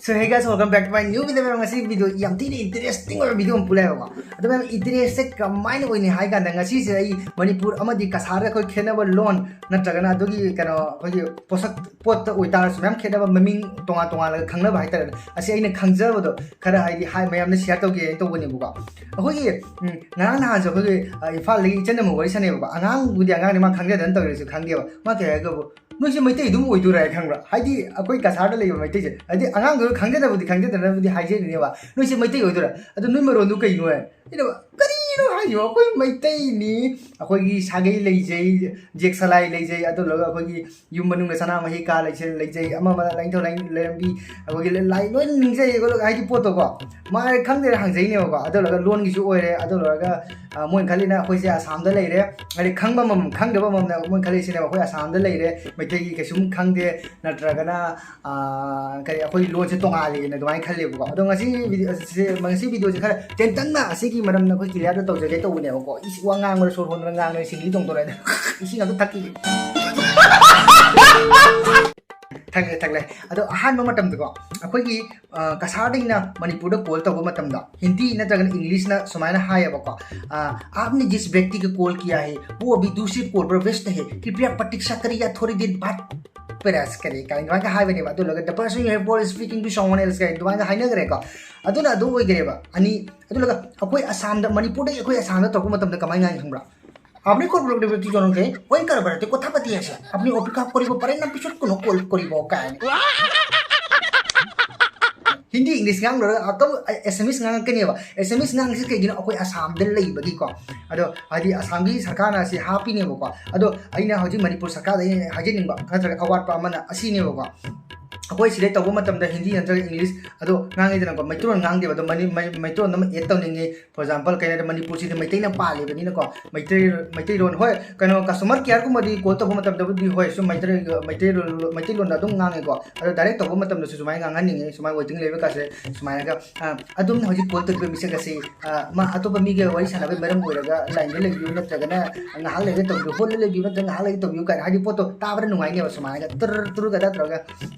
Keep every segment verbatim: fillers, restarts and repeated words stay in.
So hey guys, welcome back to my new video. ꯉꯁꯤ video ꯌꯥꯝ ꯊꯤꯅ interesting ꯑꯣꯏꯕ video ꯑꯃ ꯄꯨꯔꯛꯑꯦꯕꯀꯣ꯫ ꯑꯗꯣ ꯃꯌꯥꯝ interest ꯁꯦ ꯀꯃꯥꯏꯅ ꯑꯣꯏꯅꯤ ꯍꯥꯏ ꯀꯥꯟꯗ, ꯉꯁꯤꯁꯦ ꯑꯩ ꯃꯅꯤꯄꯨꯔ ꯑꯃꯗꯤ ꯀꯁꯥꯔꯗ ꯑꯩꯈꯣꯏ ꯈꯦꯠꯅꯕ ꯂꯣꯟ ꯅꯠꯇ꯭ꯔꯒꯅ ꯑꯗꯨꯒꯤ ꯀꯩꯅꯣ ꯑꯩꯈꯣꯏꯒꯤ ꯄꯣꯠꯁꯛ ꯄꯣꯠꯇ ꯑꯣꯏꯇꯥꯔꯁꯨ ꯃꯌꯥꯝ ꯈꯦꯠꯅꯕ, ꯃꯃꯤꯡ ꯇꯣꯉꯥꯟ ꯇꯣꯉꯥꯟꯂꯒ ꯈꯪꯅꯕ ꯍꯥꯏꯇꯥꯔꯦ꯫ ꯑꯁꯤ ꯑꯩꯅ ꯈꯪꯖꯕꯗꯣ ꯈꯔ ꯍꯥꯏꯗꯤ ꯍꯥꯏ ꯃꯌꯥꯝꯅ share ꯇꯧꯒꯦꯅ ꯇꯧꯕꯅꯦꯕꯀꯣ꯫ ꯑꯩꯈꯣꯏꯒꯤ ꯎꯝ, ꯉꯔꯥꯡ ꯅꯍꯥꯟꯁꯨ ꯑꯩꯈꯣꯏꯒꯤ ꯑ, ꯏꯝꯐꯥꯜꯗꯒꯤ ꯏꯆꯟ ꯑꯃ ꯋꯥꯔꯤ ꯁꯥꯟꯅꯩꯕꯀꯣ꯫ ꯑꯉꯥꯡꯕꯨꯗꯤ ꯑꯉꯥꯡꯅꯤ, ꯃꯥ ꯈꯪꯖꯗꯅ ꯇꯧꯔꯤꯁꯨ ꯈꯪꯗꯦꯕ꯫ ꯃꯥ ꯀꯩ ꯍꯥꯏꯒꯦꯕꯨ, "ꯅꯣꯏꯁꯦ ꯃꯩꯇꯩ ꯑꯗꯨꯝ ꯑꯣꯏꯗꯣꯏꯔꯥ?" ꯍꯥꯏ ꯈꯪꯕ꯭ꯔꯥ? ꯍꯥꯏꯗꯤ ꯑꯩꯈꯣꯏ ꯀꯁꯥꯔꯗ ꯂꯩꯕ ꯃꯩꯇꯩꯁꯦ, ꯍꯥꯏꯗꯤ ꯑꯉꯥꯡꯗꯨ ꯈꯪꯖꯗꯕꯨꯗꯤ ꯈꯪꯖꯗꯅꯕꯨꯗꯤ ꯍꯥꯏꯖꯔꯤꯅꯦꯕ, "ꯅꯣꯏꯁꯦ ꯃꯩꯇꯩ ꯑꯣꯏꯗꯣꯏꯔꯥ? ꯑꯗꯣ ꯅꯣꯏ ꯃꯔꯣꯟꯗꯨ ꯀꯩꯅꯣ?" ꯍꯥꯏ꯫ ꯑꯩꯅ, "ꯀꯔꯤꯅꯣ ꯍꯥꯏꯁꯤꯕꯣ? ꯑꯩꯈꯣꯏ ꯃꯩꯇꯩꯅꯤ, ꯑꯩꯈꯣꯏꯒꯤ ꯁꯥꯒꯩ ꯂꯩꯖꯩ, ꯖꯦꯛ ꯁꯂꯥꯏ ꯂꯩꯖꯩ, ꯑꯗꯨ ꯂꯣꯏꯔꯒ ꯑꯩꯈꯣꯏꯒꯤ ꯌꯨꯝ ꯃꯅꯨꯡꯗ ꯁꯅꯥꯃꯍꯤ ꯀꯥ ꯂꯩꯖꯩ, ꯂꯩꯖꯩ, ꯑꯃ ꯑꯃ ꯂꯥꯏꯅꯤꯡꯊꯧ ꯂꯥꯏ-, ꯂꯩꯔꯝꯕꯤ, ꯑꯩꯈꯣꯏꯒꯤ ꯂꯥꯏ ꯂꯣꯏ ꯅꯤꯡꯖꯩ ꯈꯣꯠꯂꯒ ꯍꯥꯏꯗꯤ ꯄꯣꯠꯇꯣꯀꯣ꯫ ꯃꯥ ꯈꯪꯗꯦꯅ ꯍꯪꯖꯩꯅꯦꯕꯀꯣ꯫ ꯑꯗꯨ ꯂꯣꯏꯔꯒ ꯂꯣꯟꯒꯤꯁꯨ ꯑꯣꯏꯔꯦ, ꯑꯗꯨ ꯂꯣꯏꯔꯒ ꯑ, ꯃꯣꯏꯅ ꯈꯜꯂꯤꯅ ꯑꯩꯈꯣꯏꯁꯦ ꯑꯁꯥꯝꯗ ꯂꯩꯔꯦ, ꯍꯥꯏꯗꯤ ꯈꯪꯕ ꯑꯃꯃꯝ ꯈꯪꯗꯕ ꯑꯃꯃꯝꯅ ꯃꯣꯏꯅ ꯈꯜꯂꯤꯁꯤꯅꯦꯕ ꯑꯩꯈꯣꯏ ꯑꯁꯥꯝꯗ ꯂꯩꯔꯦ, ꯃꯩꯇꯩꯒꯤ ꯀꯩꯁꯨꯝ ꯈꯪꯗꯦ, ꯅꯠꯇ꯭ꯔꯒꯅ ꯑ, ꯀꯔꯤ, ꯑꯩꯈꯣꯏ ꯂꯣꯟꯁꯦ ꯇꯣꯉꯥꯜꯂꯦꯅ ꯑꯗꯨꯃꯥꯏꯅ ꯈꯜꯂꯦꯕꯀꯣ꯫ ꯑꯗꯣ ꯉꯁꯤ video ꯁꯦ, ꯉꯁꯤ video ꯁꯦ ꯈꯔ ꯇꯦꯟꯇꯛꯅ ꯑꯁꯤꯒꯤ ꯃꯔꯝꯗ ꯑꯩꯈꯣꯏ clear ꯇꯧꯖꯒꯦ ꯇꯧꯕꯅꯦꯕꯀꯣ꯫ ꯏꯁ, ꯋꯥ ꯉꯥꯡꯕꯗ ꯁꯣꯔ ꯍꯣꯟꯗꯅ ꯉꯥꯡꯗꯅ ꯁꯤꯡꯂꯤ ꯇꯣꯡꯗꯣꯔꯦ꯫ ꯏꯁꯤꯡ ꯑꯝꯇ ꯊꯛꯈꯤꯒꯦ꯫ ꯊꯛꯂꯦ, ꯊꯛꯂꯦ꯫ ꯑꯗꯣ ꯑꯍꯥꯟꯕ ꯃꯇꯝꯗꯀꯣ, ꯑꯩꯈꯣꯏꯒꯤ ꯑ, ꯀꯁꯥꯔꯗꯒꯤꯅ ꯃꯅꯤꯄꯨꯔꯗ call ꯇꯧꯕ ꯃꯇꯝꯗ ꯍꯤꯟꯗꯤ ꯅꯠꯇ꯭ꯔꯒꯅ English ꯅ ꯁꯨꯃꯥꯏꯅ ꯍꯥꯏꯌꯦꯕꯀꯣ, ꯑ, "आपने जिस व्यक्ति को कॉल किया है, वो अभी दूसरे कॉल पर व्यस्त है, कृपया प्रतीक्षा करिए, थोड़ी देर बाद प्रयास करें" ꯀꯥꯏꯅ ꯑꯗꯨꯃꯥꯏꯅ ꯍꯥꯏꯕꯅꯦꯕ꯫ ꯑꯗꯨ ꯂꯣꯏꯔꯒ, "The person you have called is speaking to someone else" ꯀꯥꯏꯅ ꯑꯗꯨꯃꯥꯏꯅ ꯍꯥꯏꯅꯈ꯭ꯔꯦꯀꯣ꯫ ꯑꯗꯨꯅ ꯑꯗꯨ ꯑꯣꯏꯈ꯭ꯔꯦꯕ ꯑꯅꯤ꯫ ꯑꯗꯨ ꯂꯣꯏꯔꯒ ꯑꯩꯈꯣꯏ ꯑꯁꯥꯝꯗ, ꯃꯅꯤꯄꯨꯔꯗꯒꯤ ꯑꯩꯈꯣꯏ ꯑꯁꯥꯝꯗ ꯇꯧꯔꯛꯄ ꯃꯇꯝꯗ ꯀꯃꯥꯏꯅ ꯉꯥꯡꯉꯤ ꯈꯪꯕ꯭ꯔꯥ? "आपने कॉल पर व्यक्ति जो है, वही कर बरते को था पति ऐसे, अपनी ऑफिस का करीब परे ना पिछड़ को कॉल करीब हो का है।" ꯍꯤꯟꯗꯤ, English ꯉꯥꯡꯂꯨꯔꯒ ꯑꯇꯣꯞꯄ ꯑꯦꯁꯥꯃꯤꯁ ꯉꯥꯡꯉꯛꯀꯅꯦꯕ꯫ ꯑꯦꯁꯥꯃꯤꯁ ꯉꯥꯡꯉꯤꯁꯤ ꯀꯩꯒꯤꯅꯣ? ꯑꯩꯈꯣꯏ ꯑꯁꯥꯝꯗ ꯂꯩꯕꯒꯤꯀꯣ꯫ ꯑꯗꯣ ꯍꯥꯏꯗꯤ ꯑꯁꯥꯝꯒꯤ ꯁꯔꯀꯥꯔꯅ ꯑꯁꯤ ꯍꯥꯞꯄꯤꯅꯦꯕꯀꯣ꯫ ꯑꯗꯣ ꯑꯩꯅ ꯍꯧꯖꯤꯛ ꯃꯅꯤꯄꯨꯔ ꯁꯔꯀꯥꯔꯗ ꯑꯩꯅ ꯍꯥꯏꯖꯅꯤꯡꯕ ꯅꯠꯇ꯭ꯔꯒ ꯑꯋꯥꯠꯄ ꯑꯃꯅ ꯑꯁꯤꯅꯦꯕꯀꯣ꯫ ꯑꯩꯈꯣꯏ ꯁꯤꯗꯩ ꯇꯧꯕ ꯃꯇꯝꯗ ꯍꯤꯟꯗꯤ ꯅꯠꯇ꯭ꯔꯒ English ꯑꯗꯣ ꯉꯥꯡꯉꯤꯗꯅꯀꯣ, ꯃꯩꯇꯩꯂꯣꯟ ꯉꯥꯡꯗꯦꯕ꯫ ꯑꯗꯣ ꯃꯅꯤ-, ꯃꯩ-, ꯃꯩꯇꯩꯂꯣꯟ ꯑꯃ add ꯇꯧꯅꯤꯡꯉꯤ꯫ For example, ꯀꯩꯅꯣ ꯍꯥꯏꯗ, ꯃꯅꯤꯄꯨꯔꯁꯤꯗꯤ ꯃꯩꯇꯩꯅ ꯄꯥꯜꯂꯤꯕꯅꯤꯅꯀꯣ, ꯃꯩꯇꯩ, ꯃꯩꯇꯩꯂꯣꯟ, ꯍꯣꯏ, ꯀꯩꯅꯣ, customer care ꯒꯨꯝꯕꯗꯤ call ꯇꯧꯕ ꯃꯇꯝꯗꯕꯨꯗꯤ, ꯍꯣꯏ, ꯁꯨꯝ ꯃꯩꯇꯩ, ꯃꯩꯇꯩꯂꯣꯟ, ꯃꯩꯇꯩꯂꯣꯟꯗ ꯑꯗꯨꯝ ꯉꯥꯡꯉꯦꯀꯣ꯫ ꯑꯗꯣ direct ꯇꯧꯕ ꯃꯇꯝꯗꯁꯨ ꯁꯨꯃꯥꯏꯅ ꯉꯥꯡꯍꯟꯅꯤꯡꯉꯦ, ꯁꯨꯃꯥꯏꯅ waiting ꯂꯩꯕ ꯀꯥꯁꯦ, ꯁꯨꯃꯥꯏꯅꯒ, ꯑ, "ꯑꯗꯣꯝꯅ ꯍꯧꯖꯤꯛ call ꯇꯧꯔꯤꯕ ꯃꯤꯁꯛ ꯑꯁꯤ, ꯑ, ꯃꯥ ꯑꯇꯣꯞꯄ ꯃꯤꯒ ꯋꯥꯔꯤ ꯁꯥꯟꯅꯕꯒꯤ ꯃꯔꯝ ꯑꯣꯏꯔꯒ line ꯗ ꯂꯩꯕꯤꯌꯨ, ꯅꯠꯇ꯭ꯔꯒꯅ ꯉꯥꯏꯍꯥꯛ ꯂꯩꯔꯒ ꯇꯧꯕꯤꯌꯨ, hold ꯗ ꯂꯩꯕꯤꯌꯨ, ꯅꯠꯇ꯭ꯔꯒ ꯉꯥꯏꯍꯥꯛ ꯂꯩꯔꯒ ꯇꯧꯕꯤꯌꯨ" ꯀꯥꯏꯅ, ꯍꯥꯏꯗꯤ ꯄꯣꯠꯇꯣ ꯇꯥꯕꯗ ꯅꯨꯡꯉꯥꯏꯅꯦꯕ꯫ ꯁꯨꯃꯥꯏꯅꯒ ꯇꯨꯔ ꯇꯨꯔꯒ ꯅꯠꯇ꯭ꯔꯒ,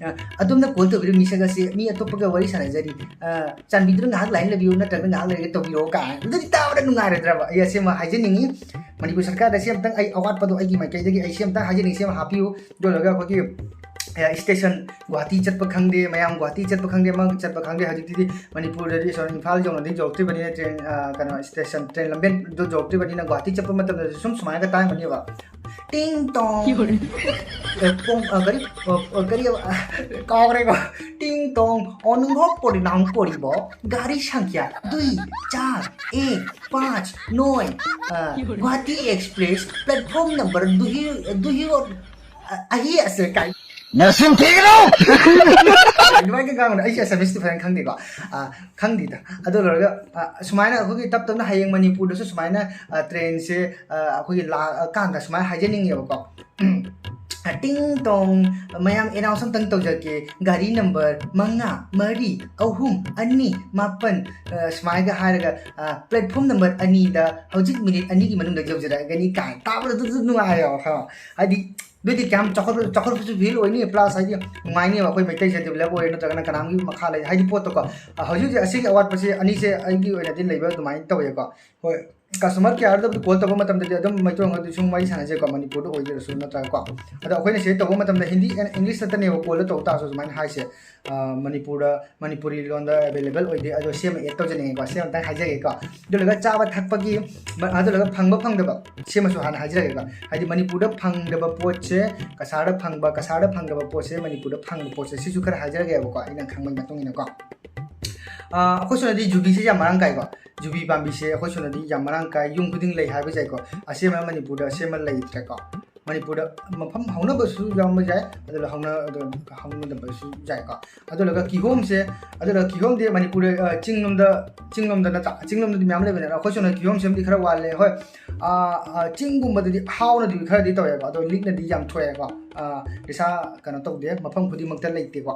ꯑ, ꯑꯗꯣꯝꯅ ꯀꯣꯜ ꯇꯧꯕꯤꯔꯤꯕ ꯃꯤꯁꯛ ꯑꯁꯤ ꯃꯤ ꯑꯇꯣꯞꯄꯒ ꯋꯥꯔꯤ ꯁꯥꯟꯅꯖꯔꯤ, ꯑ, ꯆꯥꯟꯕꯤꯗꯨꯅ ꯉꯥꯏꯍꯥꯛ ꯂꯥꯏꯟ ꯂꯩꯕꯤꯌꯨ, ꯅꯠꯇ꯭ꯔꯒ ꯉꯥꯏꯍꯥꯛ ꯂꯩꯔꯒ ꯇꯧꯕꯤꯔꯛꯑꯣ ꯀꯥꯏꯅ, ꯑꯗꯨꯗꯤ ꯇꯥꯕꯗ ꯅꯨꯡꯉꯥꯏꯔꯣꯏꯗ꯭ꯔꯕ? ꯑꯩ ꯑꯁꯤ ꯑꯃ ꯍꯥꯏꯖꯅꯤꯡꯉꯤ, ꯃꯅꯤꯄꯨꯔ ꯁꯔꯀꯥꯔꯗ ꯑꯁꯤ ꯑꯝꯇꯪ, ꯑꯩ ꯑꯋꯥꯠꯄꯗꯣ ꯑꯩꯒꯤ ꯃꯥꯏꯀꯩꯗꯒꯤ ꯑꯩ ꯁꯤ ꯑꯝꯇꯪ ꯍꯥꯏꯖꯅꯤꯡꯉꯤ, ꯁꯤ ꯑꯃ ꯍꯥꯞꯄꯤꯌꯨ꯫ ꯑꯗꯨ ꯂꯣꯏꯔꯒ ꯑꯩꯈꯣꯏꯒꯤ, ꯑ, ꯁ꯭ꯇꯦꯁꯟ, ꯒꯨꯍꯥꯇꯤ ꯆꯠꯄ ꯈꯪꯗꯦ, ꯃꯌꯥꯝ ꯒꯨꯍꯥꯇꯤ ꯆꯠꯄ ꯈꯪꯗꯦ, ꯑꯃ ꯆꯠꯄ ꯈꯪꯗꯦ, ꯍꯧꯖꯤꯛꯇꯤꯗꯤ ꯃꯅꯤꯄꯨꯔꯗꯗꯤ ꯁꯣꯝ ꯏꯝꯐꯥꯜ ꯌꯧꯅꯗꯤ ꯌꯧꯔꯛꯇ꯭ꯔꯤꯕꯅꯤꯅ ꯇ꯭ꯔꯦꯟ, ꯑ, ꯀꯩꯅꯣ, ꯁ꯭ꯇꯦꯁꯟ, ꯇ꯭ꯔꯦꯟ ꯂꯝꯕꯦꯟꯗꯣ ꯌꯧꯔꯛꯇ꯭ꯔꯤꯕꯅꯤꯅ ꯒꯨꯍꯥꯇꯤ ꯆꯠꯄ ꯃꯇꯝꯗꯁꯨ ꯁꯨꯝ ꯁꯨꯃꯥꯏꯅꯒ ꯇꯥꯔꯝꯒꯅꯦꯕ꯫ ꯇꯤꯡ ꯇꯣꯡ꯫ ꯑꯦ, ꯄꯣꯡ, ꯑ, ꯀꯔꯤ? ꯑ, ꯑ, ꯀꯔꯤ, ꯑ, ꯀꯥꯎꯔꯦꯀꯣ꯫ ꯇꯤꯡ ꯇꯣꯡ, ꯑꯣ, ꯅꯪ ꯍꯣꯛ ꯄꯣꯔꯤ, ꯅꯪ ꯄꯣꯔꯤꯕꯣ? ꯒꯥꯔꯤ ꯁꯪꯈ꯭ꯌꯥ ꯗꯨꯏ ꯆꯥꯔ ꯑꯦꯛ ꯄꯥँच ꯅꯣꯏ, ꯑ, ꯒꯨꯍꯥꯇꯤ ꯑꯦꯛꯁꯄ꯭ꯔꯦꯁ, ꯄ꯭ꯂꯦꯠꯐꯣꯝ ꯅꯝꯕꯔ ꯗꯨꯍꯤ, ꯗꯨꯍꯤ, ꯑ, ꯑꯍꯤ ꯑꯁꯦ ꯀꯥꯏ꯫ ꯅꯆꯤꯟ ꯊꯤꯒꯅꯨ! ꯑꯗꯨꯃꯥꯏꯅ ꯉꯥꯡꯒꯅꯨ꯫ ꯑꯩꯁꯦ ꯑꯁꯥꯃꯤꯁꯇꯤ ꯐꯖꯅ ꯈꯪꯗꯦꯀꯣ꯫ ꯑ, ꯈꯪꯗꯦꯗ꯫ ꯑꯗꯨ ꯂꯣꯏꯔꯒ, ꯑ, ꯁꯨꯃꯥꯏꯅ ꯑꯩꯈꯣꯏꯒꯤ ꯇꯞ ꯇꯞꯅ ꯍꯌꯦꯡ ꯃꯅꯤꯄꯨꯔꯗꯁꯨ ꯁꯨꯃꯥꯏꯅ, ꯑ, ꯇ꯭ꯔꯦꯟꯁꯦ, ꯑ, ꯑꯩꯈꯣꯏꯒꯤ ꯂꯥꯛꯑꯀꯥꯟꯗ ꯁꯨꯃꯥꯏꯅ ꯍꯥꯏꯖꯅꯤꯡꯉꯦꯕꯀꯣ꯫ ꯇꯤꯡ ꯇꯣꯡ, ꯃꯌꯥꯝ ꯑꯦꯅꯥꯎꯟꯁ ꯑꯝꯇꯪ ꯇꯧꯖꯒꯦ, ꯒꯥꯔꯤ ꯅꯝꯕꯔ ꯃꯉꯥ ꯃꯔꯤ ꯑꯍꯨꯝ ꯑꯅꯤ ꯃꯥꯄꯟ, ꯑ, ꯁꯨꯃꯥꯏꯅꯒ ꯍꯥꯏꯔꯒ, ꯑ, ꯄ꯭ꯂꯦꯠꯐꯣꯝ ꯅꯝꯕꯔ ꯑꯅꯤꯗ ꯍꯧꯖꯤꯛ ꯃꯤꯅꯤꯠ ꯑꯅꯤꯒꯤ ꯃꯅꯨꯡꯗ ꯌꯧꯖꯔꯛꯑꯒꯅꯤ ꯀꯥꯏꯅ ꯇꯥꯕꯗ ꯑꯗꯨꯁꯨ ꯅꯨꯡꯉꯥꯏꯌꯦꯕ, ꯈꯪꯉꯕ? ꯍꯥꯏꯗꯤ ꯑꯗꯨꯗꯤ ꯀꯌꯥꯝ ꯆꯥꯎꯈꯠ-, ꯆꯥꯎꯈꯠꯄꯁꯨ ꯐꯤꯜ ꯑꯣꯏꯅꯤ, ꯄ꯭ꯂꯁ ꯍꯥꯏꯗꯤ ꯅꯨꯡꯉꯥꯏꯅꯦꯕ, ꯑꯩꯈꯣꯏ ꯃꯩꯇꯩꯁꯦ ꯗꯤꯕꯂꯞ ꯑꯣꯏꯔꯦ ꯅꯠꯇ꯭ꯔꯒꯅ ꯀꯅꯥꯝꯒꯤ ꯃꯈꯥ ꯂꯩ, ꯍꯥꯏꯗꯤ ꯄꯣꯠꯇꯣꯀꯣ꯫ ꯑ, ꯍꯧꯖꯤꯛ ꯍꯧꯖꯤꯛ ꯑꯁꯤꯒꯤ ꯑꯋꯥꯠꯄꯁꯦ ꯑꯅꯤꯁꯦ ꯑꯩꯒꯤ ꯑꯣꯏꯅꯗꯤ ꯂꯩꯕ ꯑꯗꯨꯃꯥꯏꯅ ꯇꯧꯋꯦꯀꯣ꯫ ꯍꯣꯏ, ꯀꯁꯇꯃꯔ ꯀꯦꯌꯔꯗꯕꯨꯗꯤ ꯀꯣꯜ ꯇꯧꯕ ꯃꯇꯝꯗꯗꯤ ꯑꯗꯨꯝ ꯃꯩꯇꯩꯂꯣꯟꯗꯗꯤ ꯁꯨꯝ ꯋꯥꯔꯤ ꯁꯥꯟꯅꯖꯩꯀꯣ, ꯃꯅꯤꯄꯨꯔꯗ ꯑꯣꯏꯖꯔꯁꯨ ꯅꯠꯇ꯭ꯔꯒꯀꯣ꯫ ꯑꯗꯣ ꯑꯩꯈꯣꯏꯅ ꯁꯤꯗ ꯇꯧꯕ ꯃꯇꯝꯗ ꯍꯤꯟꯗꯤ and English ꯅꯠꯇꯅꯦꯕ ꯀꯣꯜꯗ ꯇꯧ ꯇꯥꯔꯁꯨ ꯑꯗꯨꯃꯥꯏꯅ ꯍꯥꯏꯁꯦ, ꯑ, ꯃꯅꯤꯄꯨꯔꯗ, ꯃꯅꯤꯄꯨꯔꯤ ꯂꯣꯟꯗ ꯑꯦꯕꯦꯂꯦꯕꯜ ꯑꯣꯏꯗꯦ꯫ ꯑꯗꯣ ꯁꯤ ꯑꯃ ꯑꯦꯗ ꯇꯧꯖꯅꯤꯡꯉꯦꯀꯣ, ꯁꯤ ꯑꯃꯇꯪ ꯍꯥꯏꯖꯒꯦꯀꯣ꯫ ꯑꯗꯨ ꯂꯣꯏꯔꯒ ꯆꯥꯕ ꯊꯛꯄꯒꯤ, ꯃ-, ꯑꯗꯨ ꯂꯣꯏꯔꯒ ꯐꯪꯕ ꯐꯪꯗꯕ, ꯁꯤ ꯑꯃꯁꯨ ꯍꯥꯟꯅ ꯍꯥꯏꯖꯔꯒꯦꯀꯣ꯫ ꯍꯥꯏꯗꯤ ꯃꯅꯤꯄꯨꯔꯗ ꯐꯪꯗꯕ ꯄꯣꯠꯁꯦ ꯀꯁꯥꯔꯗ ꯐꯪꯕ, ꯀꯁꯥꯔꯗ ꯐꯪꯗꯕ ꯄꯣꯠꯁꯦ ꯃꯅꯤꯄꯨꯔꯗ ꯐꯪꯕ ꯄꯣꯠꯁꯦ, ꯁꯤꯁꯨ ꯈꯔ ꯍꯥꯏꯖꯔꯒꯦꯕꯀꯣ, ꯑꯩꯅ ꯈꯪꯕꯒꯤ ꯃꯇꯨꯡ ꯏꯟꯅꯀꯣ꯫ ꯑ, ꯑꯩꯈꯣꯏ ꯁꯣꯝꯗꯗꯤ ꯌꯨꯕꯤꯁꯦ ꯌꯥꯝ ꯃꯔꯥꯡ ꯀꯥꯏꯀꯣ꯫ ꯌꯨꯕꯤ ꯄꯥꯝꯕꯤꯁꯦ ꯑꯩꯈꯣꯏ ꯁꯣꯝꯗꯗꯤ ꯌꯥꯝ ꯃꯔꯥꯡ ꯀꯥꯏ, ꯌꯨꯝ ꯈꯨꯗꯤꯡ ꯂꯩ ꯍꯥꯏꯕ ꯌꯥꯏꯀꯣ꯫ ꯑꯁꯦꯝꯕ ꯃꯅꯤꯄꯨꯔꯗ ꯑꯁꯦꯝꯕ ꯂꯩꯇ꯭ꯔꯦꯀꯣ꯫ ꯃꯅꯤꯄꯨꯔꯗ ꯃꯐꯝ ꯍꯧꯅꯕꯁꯨ ꯌꯥꯎꯔꯝꯕ ꯌꯥꯏ, ꯑꯗꯨꯒ ꯍꯧꯅ-, ꯑꯗꯨ ꯍꯧꯅꯗꯕꯁꯨ ꯌꯥꯏꯀꯣ꯫ ꯑꯗꯨꯒ ꯀꯤꯍꯣꯝꯁꯦ, ꯑꯗꯨꯒ ꯀꯤꯍꯣꯝꯗꯤ ꯃꯅꯤꯄꯨꯔꯗ, ꯑ, ꯆꯤꯡꯂꯣꯝꯗ, ꯆꯤꯡꯂꯣꯝꯗ ꯅꯠꯇ꯭ꯔꯥ? ꯆꯤꯡꯂꯣꯝꯗꯗꯤ ꯃꯌꯥꯝ ꯂꯩꯕꯅꯤꯅ ꯑꯩꯈꯣꯏ ꯁꯣꯝꯗ ꯀꯤꯍꯣꯝ ꯁꯦꯝꯕꯗꯤ ꯈꯔ ꯋꯥꯠꯂꯦ꯫ ꯍꯣꯏ, ꯑ, ꯑ, ꯆꯤꯡꯒꯨꯝꯕꯗꯗꯤ ꯍꯥꯎꯅꯗꯤ ꯈꯔꯗꯤ ꯇꯧꯋꯦꯀꯣ, ꯑꯗꯣ ꯂꯤꯛꯅꯗꯤ ꯌꯥꯝ ꯊꯣꯛꯑꯦꯀꯣ꯫ ꯑ, ꯄꯩꯁꯥ ꯀꯩꯅꯣ ꯇꯧꯗꯦ, ꯃꯐꯝ ꯈꯨꯗꯤꯡꯃꯛꯇ ꯂꯩꯇꯦꯀꯣ꯫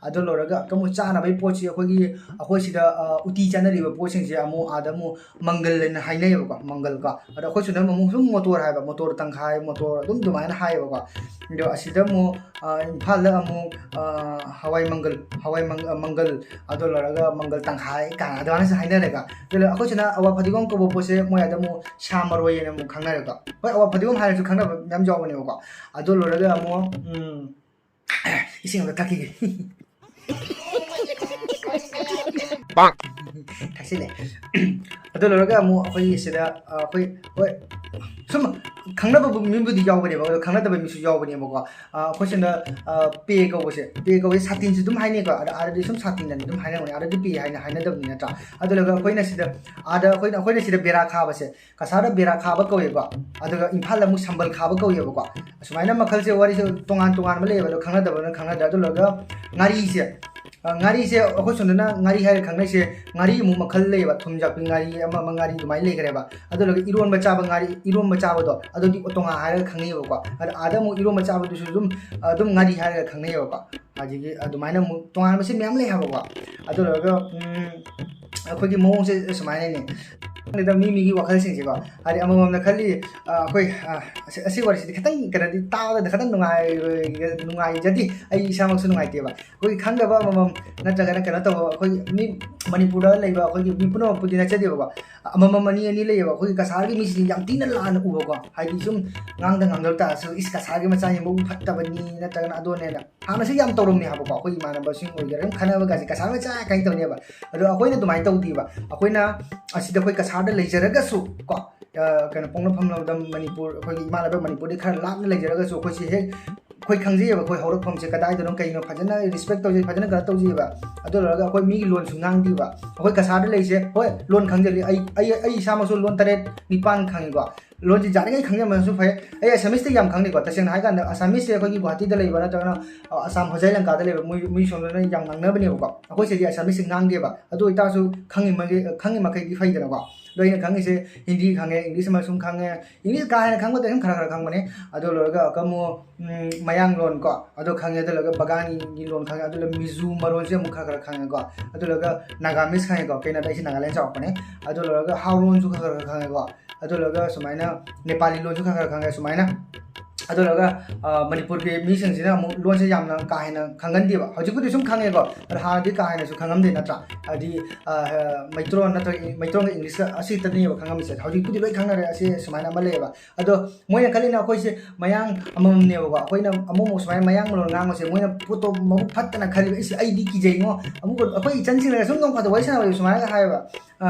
ꯑꯗꯨ ꯂꯣꯏꯔꯒ ꯑꯃꯨꯛ ꯆꯥꯅꯕꯒꯤ ꯄꯣꯠꯁꯤ ꯑꯩꯈꯣꯏꯒꯤ, ꯑꯩꯈꯣꯏ ꯁꯤꯗ, ꯑ, ꯎꯇꯤ ꯆꯥꯅꯔꯤꯕ ꯄꯣꯠꯁꯤꯡꯁꯦ ꯑꯃꯨꯛ ꯑꯥꯗ ꯑꯃꯨꯛ ꯃꯪꯒꯜ ꯍꯥꯏꯅ ꯍꯥꯏꯅꯩꯌꯦꯕꯀꯣ, ꯃꯪꯒꯜ ꯀꯣ꯫ ꯑꯗꯣ ꯑꯩꯈꯣꯏ ꯁꯤꯗ ꯑꯃꯨꯛ ꯁꯨꯝ ꯃꯣꯇꯣꯔ ꯍꯥꯏꯕ, ꯃꯣꯇꯣꯔ ꯇꯪꯈꯥꯏ, ꯃꯣꯇꯣꯔ ꯑꯗꯨꯝ ꯑꯗꯨꯃꯥꯏꯅ ꯍꯥꯏꯌꯦꯕꯀꯣ꯫ ꯑꯗꯣ ꯑꯁꯤꯗ ꯑꯃꯨꯛ, ꯑ, ꯏꯝꯐꯥꯜꯗ ꯑꯃꯨꯛ, ꯑ, ꯍꯋꯥꯏ ꯃꯪꯒꯜ, ꯍꯋꯥꯏ ꯃꯪ-, ꯑ, ꯃꯪꯒꯜ, ꯑꯗꯨ ꯂꯣꯏꯔꯒ ꯃꯪꯒꯜ ꯇꯪꯈꯥꯏ ꯀꯥꯏꯅ ꯑꯗꯨꯃꯥꯏꯅꯁꯨ ꯍꯥꯏꯅꯔꯒ, ꯑꯗꯨ ꯂꯣꯏꯔꯒ ꯑꯩꯈꯣꯏ ꯁꯤꯅ ꯑꯋꯥ ꯐꯗꯤꯒꯣꯝ ꯀꯧꯕ ꯄꯣꯠꯁꯦ ꯃꯣꯏ ꯑꯗ ꯑꯃꯨꯛ ꯁꯥ ꯃꯔꯣꯏ ꯍꯥꯏꯅ ꯑꯃꯨꯛ ꯈꯪꯅꯔꯦꯀꯣ꯫ ꯍꯣꯏ, ꯑꯋꯥ ꯐꯗꯤꯒꯣꯝ ꯍꯥꯏꯔꯁꯨ ꯈꯪꯅꯕ ꯃꯌꯥꯝ ꯌꯥꯎꯕꯅꯦꯕꯀꯣ꯫ ꯑꯗꯨ ꯂꯣꯏꯔꯒ ꯑꯃꯨꯛ, ꯎꯝ, ꯏꯁꯤꯡ ꯑꯝꯇ ꯊꯛꯈꯤꯒꯦ꯫ ꯊꯛꯆꯤꯜꯂꯦ꯫ ꯑꯗꯨ ꯂꯣꯏꯔꯒ ꯑꯃꯨꯛ ꯑꯩꯈꯣꯏꯒꯤ ꯁꯤꯗ, ꯑ, ꯑꯩꯈꯣꯏ, ꯍꯣꯏ, ꯁꯨꯝ ꯈꯪꯅꯕ ꯃꯤꯕꯨꯗꯤ ꯌꯥꯎꯕꯅꯦꯕ, ꯑꯗꯣ ꯈꯪꯅꯗꯕ ꯃꯤꯁꯨ ꯌꯥꯎꯕꯅꯦꯕꯀꯣ꯫ ꯑ, ꯑꯩꯈꯣꯏ ꯁꯤꯗ, ꯑ, ꯄꯦ ꯀꯧꯕꯁꯦ, ꯄꯦ ꯀꯧꯕꯁꯦ ꯁꯥꯇꯤꯟꯁꯨ ꯑꯗꯨꯝ ꯍꯥꯏꯅꯩꯀꯣ꯫ ꯑꯗ ꯑꯥꯗꯗꯤ ꯁꯨꯝ ꯁꯥꯇꯤꯟ ꯑꯗꯨꯝ ꯍꯥꯏꯅꯕꯅꯦ, ꯑꯥꯗꯗꯤ ꯄꯦ ꯍꯥꯏꯅ ꯍꯥꯏꯅꯗꯕꯅꯤ ꯅꯠꯇ꯭ꯔꯥ? ꯑꯗꯨ ꯂꯣꯏꯔꯒ ꯑꯩꯈꯣꯏꯅ ꯁꯤꯗ, ꯑꯥꯗ ꯑꯩꯈꯣꯏꯅ, ꯑꯩꯈꯣꯏꯅ ꯁꯤꯗ ꯕꯦꯔꯥ ꯈꯥꯕꯁꯦ, ꯀꯁꯥꯔꯗ ꯕꯦꯔꯥ ꯈꯥꯕ ꯀꯧꯋꯦꯕ, ꯑꯗꯨꯒ ꯏꯝꯐꯥꯜꯗ ꯑꯃꯨꯛ ꯁꯝꯕꯜ ꯈꯥꯕ ꯀꯧꯋꯦꯕꯀꯣ꯫ ꯑꯁꯨꯃꯥꯏꯅ ꯃꯈꯜꯁꯦ, ꯋꯥꯔꯤꯁꯦ ꯇꯣꯉꯥꯟ ꯇꯣꯉꯥꯟꯕ ꯂꯩꯌꯦꯕ, ꯑꯗꯣ ꯈꯪꯅꯗꯕꯅ ꯈꯪꯅꯗ꯭ꯔꯦ꯫ ꯑꯗꯨ ꯂꯣꯏꯔꯒ ꯉꯥꯔꯤꯁꯦ, ꯑ, ꯉꯥꯔꯤꯁꯦ ꯑꯩꯈꯣꯏ ꯁꯣꯝꯗꯅ ꯉꯥꯔꯤ ꯍꯥꯏꯔꯒ ꯈꯪꯅꯩꯁꯦ, ꯉꯥꯔꯤ ꯑꯃꯨꯛ ꯃꯈꯜ ꯂꯩꯌꯦꯕ, ꯊꯨꯝ ꯌꯥꯛꯄꯤ ꯉꯥꯔꯤ, ꯑꯃ ꯑꯃ ꯉꯥꯔꯤ ꯑꯗꯨꯃꯥꯏꯅ ꯂꯩꯈ꯭ꯔꯦꯕ꯫ ꯑꯗꯨ ꯂꯣꯏꯔꯒ ꯏꯔꯣꯟꯕ ꯆꯥꯕ ꯉꯥꯔꯤ, ꯏꯔꯣꯟꯕ ꯆꯥꯕꯗꯣ ꯑꯗꯨꯗꯤ ꯇꯣꯉꯥꯟ ꯍꯥꯏꯔꯒ ꯈꯪꯅꯩꯌꯦꯕꯀꯣ꯫ ꯑꯗ ꯑꯥꯗ ꯑꯃꯨꯛ ꯏꯔꯣꯟꯕ ꯆꯥꯕꯗꯨꯁꯨ ꯑꯗꯨꯝ, ꯑꯗꯨꯝ ꯉꯥꯔꯤ ꯍꯥꯏꯔꯒ ꯈꯪꯅꯩꯌꯦꯕꯀꯣ꯫ ꯑꯗꯒꯤ ꯑꯗꯨꯃꯥꯏꯅ ꯑꯃꯨꯛ ꯇꯣꯉꯥꯟꯕꯁꯦ ꯃꯌꯥꯝ ꯂꯩ ꯍꯥꯏꯕꯀꯣ꯫ ꯑꯗꯨ ꯂꯣꯏꯔꯒ, ꯎꯝ, ꯑꯩꯈꯣꯏꯒꯤ ꯃꯑꯣꯡꯁꯦ ꯁꯨꯃꯥꯏꯅꯅꯦ꯫ ꯈꯪꯗꯦꯗ, ꯃꯤ ꯃꯤꯒꯤ ꯋꯥꯈꯜꯁꯤꯡꯁꯦꯀꯣ꯫ ꯍꯥꯏꯗꯤ ꯑꯃꯃꯝꯅ ꯈꯜꯂꯤ, ꯑ, ꯑꯩꯈꯣꯏ, ꯑ, ꯑꯁꯤ, ꯑꯁꯤ ꯋꯥꯔꯤꯁꯤꯗꯤ ꯈꯤꯇꯪ ꯀꯩꯅꯣꯗꯤ ꯇꯥꯕꯗ ꯈꯤꯇꯪ ꯅꯨꯡꯉꯥꯏꯔꯣꯏ-, ꯅꯨꯡꯉꯥꯏꯖꯗꯦ꯫ ꯑꯩ ꯏꯁꯥꯃꯛꯁꯨ ꯅꯨꯡꯉꯥꯏꯇꯦꯕ꯫ ꯑꯩꯈꯣꯏꯒꯤ ꯈꯪꯗꯕ ꯑꯃꯃꯝ ꯅꯠꯇ꯭ꯔꯒꯅ ꯀꯩꯅꯣ ꯇꯧꯕ, ꯑꯩꯈꯣꯏꯒꯤ ꯃꯤ ꯃꯅꯤꯄꯨꯔꯗ ꯂꯩꯕ ꯑꯩꯈꯣꯏꯒꯤ ꯃꯤ ꯄꯨꯝꯅꯃꯛꯄꯨꯗꯤ ꯅꯠꯆꯗꯦꯕꯀꯣ꯫ ꯑꯃꯃꯝ ꯑꯅꯤ ꯑꯅꯤ ꯂꯩꯌꯦꯕ꯫ ꯑꯩꯈꯣꯏꯒꯤ ꯀꯁꯥꯔꯒꯤ ꯃꯤꯁꯤꯡꯁꯦ ꯌꯥꯝ ꯊꯤꯅ ꯂꯥꯟꯅ ꯎꯕꯀꯣ꯫ ꯍꯥꯏꯗꯤ ꯁꯨꯝ ꯉꯥꯡꯗ ꯉꯥꯡꯗꯕ ꯇꯥꯔꯁꯨ, "ꯏꯁ, ꯀꯁꯥꯔꯒꯤ ꯃꯆꯥꯁꯤ ꯃꯕꯨꯛ ꯐꯠꯇꯕꯅꯤ" ꯅꯠꯇ꯭ꯔꯒꯅ ꯑꯗꯨꯅꯦꯅ ꯍꯥꯟꯅꯁꯨ ꯌꯥꯝ ꯇꯧꯔꯝꯃꯦ ꯍꯥꯏꯕꯀꯣ꯫ ꯑꯩꯈꯣꯏ ꯏꯃꯥꯟꯅꯕꯁꯤꯡ ꯑꯣꯏꯒꯦꯔꯥ, ꯑꯗꯨꯝ ꯈꯠꯅꯕꯒꯁꯦ, "ꯀꯁꯥꯔ ꯃꯆꯥ" ꯀꯥꯏꯅ ꯇꯧꯅꯦꯕ꯫ ꯑꯗꯣ ꯑꯩꯈꯣꯏꯅ ꯑꯗꯨꯃꯥꯏꯅ ꯇꯧꯗꯦꯕ꯫ ꯑꯩꯈꯣꯏꯅ ꯑꯁꯤꯗ ꯑꯩꯈꯣꯏ ꯀꯁꯥꯔꯗ ꯂꯩꯖꯔꯒꯁꯨ ꯀꯣ, ꯑ, ꯀꯩꯅꯣ, ꯄꯣꯛꯅꯐꯝ ꯂꯝꯗꯝ ꯃꯅꯤꯄꯨꯔ, ꯑꯩꯈꯣꯏꯒꯤ ꯏꯃꯥ ꯂꯩꯕꯥꯛ ꯃꯅꯤꯄꯨꯔꯗꯤ ꯈꯔ ꯂꯥꯞꯅ ꯂꯩꯖꯔꯒꯁꯨ, ꯑꯩꯈꯣꯏꯁꯤ ꯍꯦꯛ ꯑꯩꯈꯣꯏ ꯈꯪꯖꯩꯌꯦꯕ, ꯑꯩꯈꯣꯏ ꯍꯧꯔꯛꯐꯝꯁꯦ ꯀꯗꯥꯏꯗꯅꯣ, ꯀꯩꯅꯣ, ꯐꯖꯅ respect ꯇꯧꯖꯩ, ꯐꯖꯅ ꯀꯩꯅꯣ ꯇꯧꯖꯩꯌꯦꯕ꯫ ꯑꯗꯨ ꯂꯣꯏꯔꯒ ꯑꯩꯈꯣꯏ ꯃꯤꯒꯤ ꯂꯣꯟꯁꯨ ꯉꯥꯡꯗꯦꯕ꯫ ꯑꯩꯈꯣꯏ ꯀꯁꯥꯔꯗ ꯂꯩꯁꯦ, ꯍꯣꯏ, ꯂꯣꯟ ꯈꯪꯖꯜꯂꯤ, ꯑꯩ, ꯑꯩ, ꯑꯩ ꯏꯁꯥꯃꯛꯁꯨ ꯂꯣꯟ ꯇꯔꯦꯠ ꯅꯤꯄꯥꯟ ꯈꯪꯉꯤꯀꯣ꯫ ꯂꯣꯟꯁꯤ ꯌꯥꯔꯤꯉꯩ ꯈꯪꯖꯟꯕꯅꯁꯨ ꯐꯩ꯫ ꯑꯩ ꯑꯁꯥꯃꯤꯁꯁꯦ ꯌꯥꯝ ꯈꯪꯗꯦꯀꯣ, ꯇꯁꯦꯡꯅ ꯍꯥꯏ ꯀꯥꯟꯗ ꯑꯁꯥꯃꯤꯁꯁꯦ ꯑꯩꯈꯣꯏꯒꯤ ꯒꯨꯍꯥꯇꯤꯗ ꯂꯩꯕ ꯅꯠꯇ꯭ꯔꯒꯅ, ꯑ, ꯑꯁꯥꯝ ꯍꯣꯖꯥꯏ ꯂꯪꯀꯥꯗ ꯂꯩꯕ ꯃꯣꯏ, ꯃꯣꯏ ꯁꯣꯝꯗꯅ ꯌꯥꯝ ꯉꯥꯡꯅꯕꯅꯦꯕꯀꯣ꯫ ꯑꯩꯈꯣꯏ ꯁꯤꯗꯤ ꯑꯁꯥꯃꯤꯁꯁꯦ ꯉꯥꯡꯗꯦꯕ꯫ ꯑꯗꯨ ꯑꯣꯏꯇꯥꯔꯁꯨ ꯈꯪꯉꯤ ꯃꯈꯩ, ꯈꯪꯉꯤ ꯃꯈꯩꯗꯤ ꯐꯩꯗꯅꯀꯣ꯫ ꯑꯗꯣ ꯑꯩꯅ ꯈꯪꯉꯤꯁꯦ ꯍꯤꯟꯗꯤ ꯈꯪꯉꯦ, ꯏꯪꯂꯤꯁ ꯑꯃꯁꯨꯡ ꯈꯪꯉꯦ꯫ ꯏꯪꯂꯤꯁ ꯀꯥ ꯍꯦꯟꯅ ꯈꯪꯕꯗ ꯑꯗꯨꯝ ꯈꯔ ꯈꯔ ꯈꯪꯕꯅꯦ꯫ ꯑꯗꯨ ꯂꯣꯏꯔꯒ ꯑꯃꯨꯛ, ꯎꯝ, ꯃꯌꯥꯡ ꯂꯣꯟ ꯀꯣ, ꯑꯗꯨ ꯈꯪꯉꯦ꯫ ꯑꯗꯨ ꯂꯣꯏꯔꯒ ꯕꯒꯥꯅꯤꯒꯤ ꯂꯣꯟ ꯈꯪꯉꯦ꯫ ꯑꯗꯨ ꯂꯣꯏꯔꯒ ꯃꯤꯖꯣ ꯃꯔꯣꯟꯁꯦ ꯑꯃꯨꯛ ꯈꯔ ꯈꯔ ꯈꯪꯉꯦꯀꯣ꯫ ꯑꯗꯨ ꯂꯣꯏꯔꯒ ꯅꯥꯒꯥꯃꯤꯁ ꯈꯪꯉꯦꯀꯣ, ꯀꯩꯅꯣꯗ ꯑꯩꯁꯦ ꯅꯥꯒꯥꯂꯦꯟ ꯆꯥꯎꯔꯛꯄꯅꯦ꯫ ꯑꯗꯨ ꯂꯣꯏꯔꯒ ꯍꯥꯎ ꯂꯣꯟꯁꯨ ꯈꯔ ꯈꯔ ꯈꯪꯉꯦꯀꯣ꯫ ꯑꯗꯨ ꯂꯣꯏꯔꯒ ꯁꯨꯃꯥꯏꯅ ꯅꯦꯄꯥꯂꯤ ꯂꯣꯟꯁꯨ ꯈꯔ ꯈꯔ ꯈꯪꯉꯦ ꯁꯨꯃꯥꯏꯅ꯫ ꯑꯗꯨ ꯂꯣꯏꯔꯒ, ꯑ, ꯃꯅꯤꯄꯨꯔꯒꯤ ꯃꯤꯁꯤꯡꯁꯤꯅ ꯑꯃꯨꯛ ꯂꯣꯟꯁꯦ ꯌꯥꯝꯅ ꯀꯥ ꯍꯦꯟꯅ ꯈꯪꯒꯟꯗꯦꯕ꯫ ꯍꯧꯖꯤꯛꯄꯨꯗꯤ ꯁꯨꯝ ꯈꯪꯉꯦꯀꯣ, ꯑꯗꯣ ꯍꯥꯟꯅꯗꯤ ꯀꯥ ꯍꯦꯟꯅꯁꯨ ꯈꯪꯉꯝꯗꯦ ꯅꯠꯇ꯭ꯔꯥ? ꯍꯥꯏꯗꯤ, ꯑ, ꯃꯩꯇ꯭ꯔꯣꯟ ꯅꯠꯇ꯭ꯔꯒ ꯏ-, ꯃꯩꯇ꯭ꯔꯣꯟꯒ ꯏꯪꯂꯤꯁꯀ ꯑꯁꯤ ꯈꯛꯇꯅꯦꯕ ꯈꯪꯉꯝꯃꯤꯁꯦ꯫ ꯍꯧꯖꯤꯛꯄꯨꯗꯤ ꯂꯣꯏ ꯈꯪꯅꯔꯦ꯫ ꯑꯁꯤ ꯁꯨꯃꯥꯏꯅ ꯑꯃ ꯂꯩꯌꯦꯕ꯫ ꯑꯗꯣ ꯃꯣꯏꯅ ꯈꯜꯂꯤꯅ ꯑꯩꯈꯣꯏꯁꯦ ꯃꯌꯥꯡ ꯑꯃꯃꯝꯅꯦꯕꯀꯣ꯫ ꯑꯩꯈꯣꯏꯅ ꯑꯃꯨꯛ ꯑꯃꯨꯛ ꯁꯨꯃꯥꯏꯅ ꯃꯌꯥꯡ ꯃꯔꯣꯟ ꯉꯥꯡꯕꯁꯦ ꯃꯣꯏꯅ ꯄꯣꯠꯇꯣ ꯃꯕꯨꯛ ꯐꯠꯇꯅ ꯈꯜꯂꯤꯕ꯫ "ꯏꯁ, ꯑꯩꯗꯤ ꯀꯤꯖꯩꯉꯣ"꯫ ꯑꯃꯨꯛ ꯑꯩꯈꯣꯏ ꯏꯆꯟꯁꯤꯡꯅꯒ ꯁꯨꯝ ꯅꯣꯡ ꯐꯥꯗꯣꯛ ꯋꯥꯔꯤ ꯁꯥꯟꯅꯕꯗ ꯁꯨꯃꯥꯏꯅꯒ ꯍꯥꯏꯌꯦꯕ, ꯑ,